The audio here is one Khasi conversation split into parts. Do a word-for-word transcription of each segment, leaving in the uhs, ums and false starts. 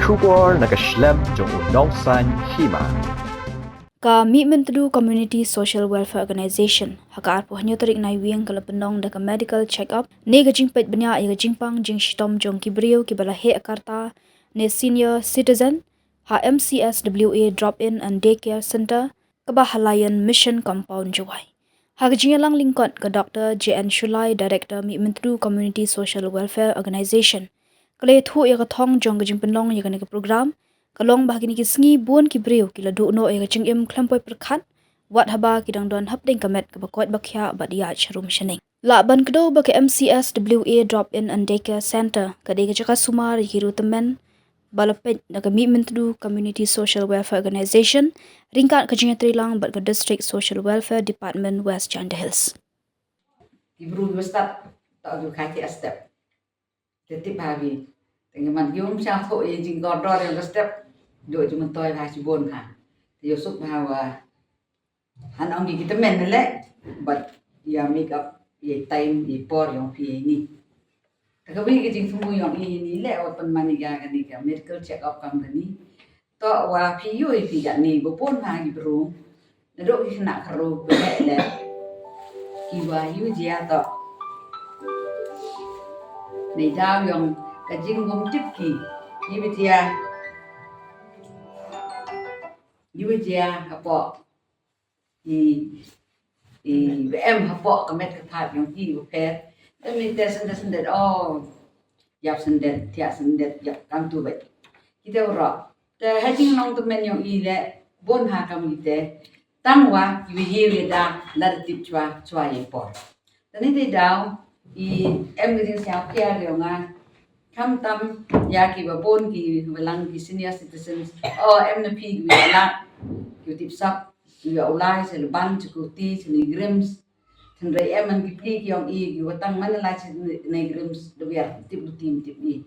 Khubor na ka shlem jong u nongsaiñ hima. Ka Mihmyntdu Community Social Welfare Organization ha ka arphew hynñiew tarik Naiwieng ka la pynlong da ka medical check-up ne ka jingpeit bniah ïa ka jingpang jingshitom jong ki briew kiba la heh karta ne senior citizen ha M C S W A Drop-in and Daycare Center kaba ha Lion Mission Compound, Jowai. Ha ka jingïalang lyngkot ka Doctor J N Shullai, Director Mihmyntdu Community Social Welfare Organization, ka la ïathuh ïa ka thong jong ka jingpynlong ïa kane ka program ka long ba ha kine ki sngi bun ki briew ki la duh noh ïa ka jingim khlem poi pyrkhat, wat haba ki dang don hapdeng ka met kaba koit ba khiah bad ïaid sharum shaneng. Lah ban kdew ba ka M C S W A Drop-in and Daycare Center ka dei ka jaka sumar ïa ki riew tymmen ba la peit da ka Mihmyntdu Community Social Welfare Organization ryngkat ka jingïatreilang bad ka District Social Welfare Department, West Jaintia Hills. Ki bru kiba stad, to ki ba kha ki step. Te tip ha ki. Te ngi man ki um shang thoh ïa jingkordor ïa ka step. Dok jingmyntoi ha shibun ha. Te ïoh suk ha wa. Han ong ki kita men le. But ïa make up ïa time ïa por ïong phi ïa ni. Te ka wi ka jingthmu ïong i ni le wa pynman ïa kani ka medical check up kam kani. To wa phi ïohi phi ïa ni ba pun ha ki bru. Naduh ki khynnah khynraw ba leh leh. Ki wa ïu jia to. Nei daw ïong ka jingum tip ki. Ïu jia. Ïu jia hapoh. I, i, ba em hapoh ka met ka phad ïong i ba pher. Em ni te sendet sendet, oh. Ïap sendet, thiah sendet, ïap kam tu bad. Kita u rok. Te ha jinglong tymmen ïong i le, bun ha kam kita. Tang wa, i wi hi wi da, la da tip chwa, chwa ïa por. Te ni te daw, i em ka jingsngew pher ïong nga. Kham tam, ïa ki ba bun ki ba lang ki senior citizens. Oh, em na phi ki ba lang, ki tip sap, ki ba u lai, sa Laban, sa Kuti, sa NEIGRIHMS. Hynrei em man ki phi ki ïong i, ki ba tang man la sa NEIGRIHMS, da biar tip du tim tip i.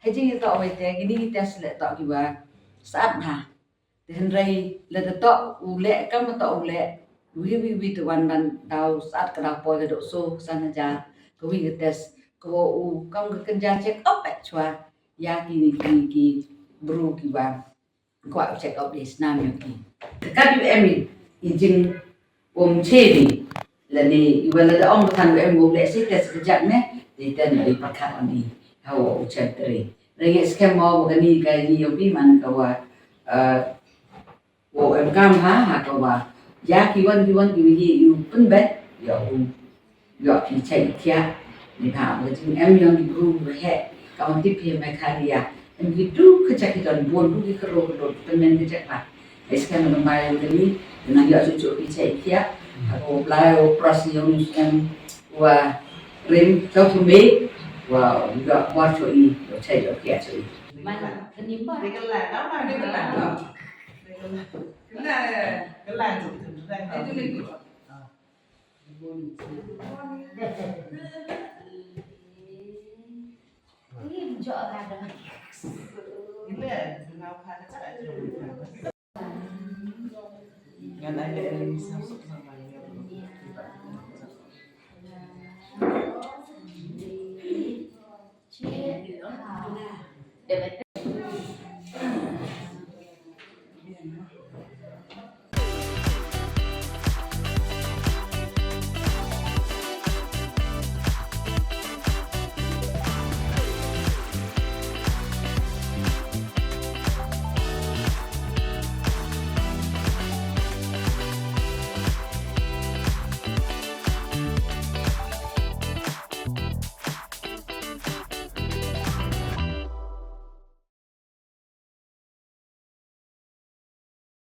Ha jingïatoh wei te, kini ki test le toh ki ba saat ha. Te hynrei lada toh u leh, kam toh u leh, wi wi wi te wan ban daw saat ka daw poi ka dok so san hajar, ka wi ka test, ka wa u kam ka kynja check up eh chwa, ïa kini kini ki bru ki ba kwah check up dei snam ïong ki. Te ka dei em i jing um che dei. Lane i wa lada ong ba than em u leh si test ka jak ne, dei ten dei pyrkhat ani. Ha wa u chen tre. Rengit skhem mo wa kani ka ni ïong phi man ka wa, eh, wa em kam ha, ha ka wa. Ïa ki wan, ki wan, ki wi hi, ïu pynbet, ïa u, ïa ki chai ïa. Ni ha, wa jing em ïong ki bru, wa he, ka wan tip hi Meghalaya. Em ki du ka chak ki don bun, du ki kero, kero, ki pynmen ka chak ha. Ai skhem nang bai nang ni, nang ïoh chuh chuh ki chai ïa. Ako blai o pras ïoh ni skhem wa rim chau tu me, wa ïoh bor chuh i, ïoh chai ïoh kia chuh i. Man, keni ba. Kelang, kelang, kelang. Ini jauh ada. Ini, dengan ada yang sama-sama.